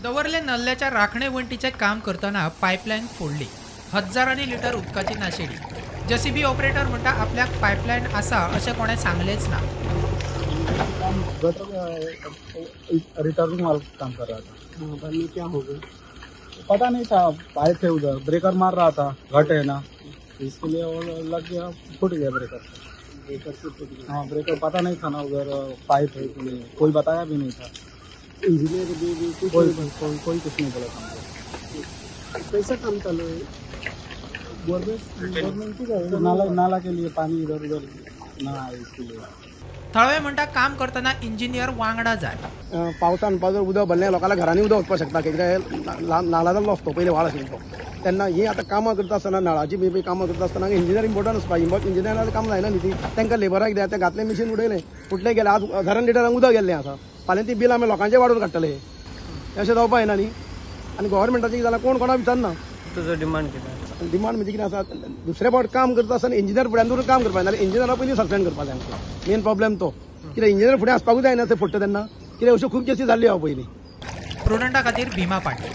दवर्ले नल्ल्याच्या राखणे वण्टीचें काम करतना पायपलायन फोडली. हजारांनी लिटर उदकाची नाशेडी. जेसीबी ऑपरेटर म्हणटा आपल्याक पायपलायन आसा अशें कोणें सांगलेंच ना. काम गटर रिटर्निंग वाला काम कर रहा था. बाद में क्या हो गया पता नहीं था. आए थे उधर, ब्रेकर मार रहा था, घट है ना, इसके लिए और लग गया, फूट गया ब्रेकर. ब्रेकर से फूट गया. हाँ, ब्रेकर पता नहीं था ना उधर पाइप है, इसलिए कोई बताया भी नहीं था. इंजीनियर भी कुछ कोई नहीं. कोई कोई कुछ नहीं बोला था हमको. कैसा काम चालू है गवर्नमेंट गवर्नमेंट तो नाला नाला के लिए पानी इधर उधर ना आए, इसके लिए. थळावे म्हणटा काम करतना इंजिनियर वांगडा जाय. पावसान जर उदक भरलें लोकांना घरांनी उदक वचपाक शकता, कित्याक नाला जाल्लो आसतो पयलीं व्हाळ आशिल्लो तो. तेन्ना ही आतां कामां करता आसतना नळाची बी कामां करता आसतना इंजिनियर इम्पोर्टंट आसता. इंजिनियराक काम जायना न्ही ती, तांकां लेबराक दिया, ते घातलें मिशीन उडयलें, फुटलें गेलें. आज हजारान लिटरांक उदक गेल्लें आसा, फाल्यां ती बिलां आमी लोकांचें वाडोवन काडटले. अशें जावपा जायना न्ही. आनी गव्हर्मेंटाचें कितें जाल्यार कोण कोणाक विचारना. तुजो डिमांड कितें? डिमांड म्हणजे कितें आसा, दुसरे फावट काम करता आसतना इंजिनियर फुड्यान दवरून काम करपाक जाय, नाल्यार इंजिनियरा पयलीं सस्पेंड करपाक जाय आमकां. मेन प्रॉब्लेम तो, कित्याक इंजिनियर फुडें आसपाकूच जायना ते फुट्टा तेन्ना. कित्याक अश्यो खूब केसी जाल्ल्यो आहा पयलीं. प्रुडंटा खातीर भीमा पाटील.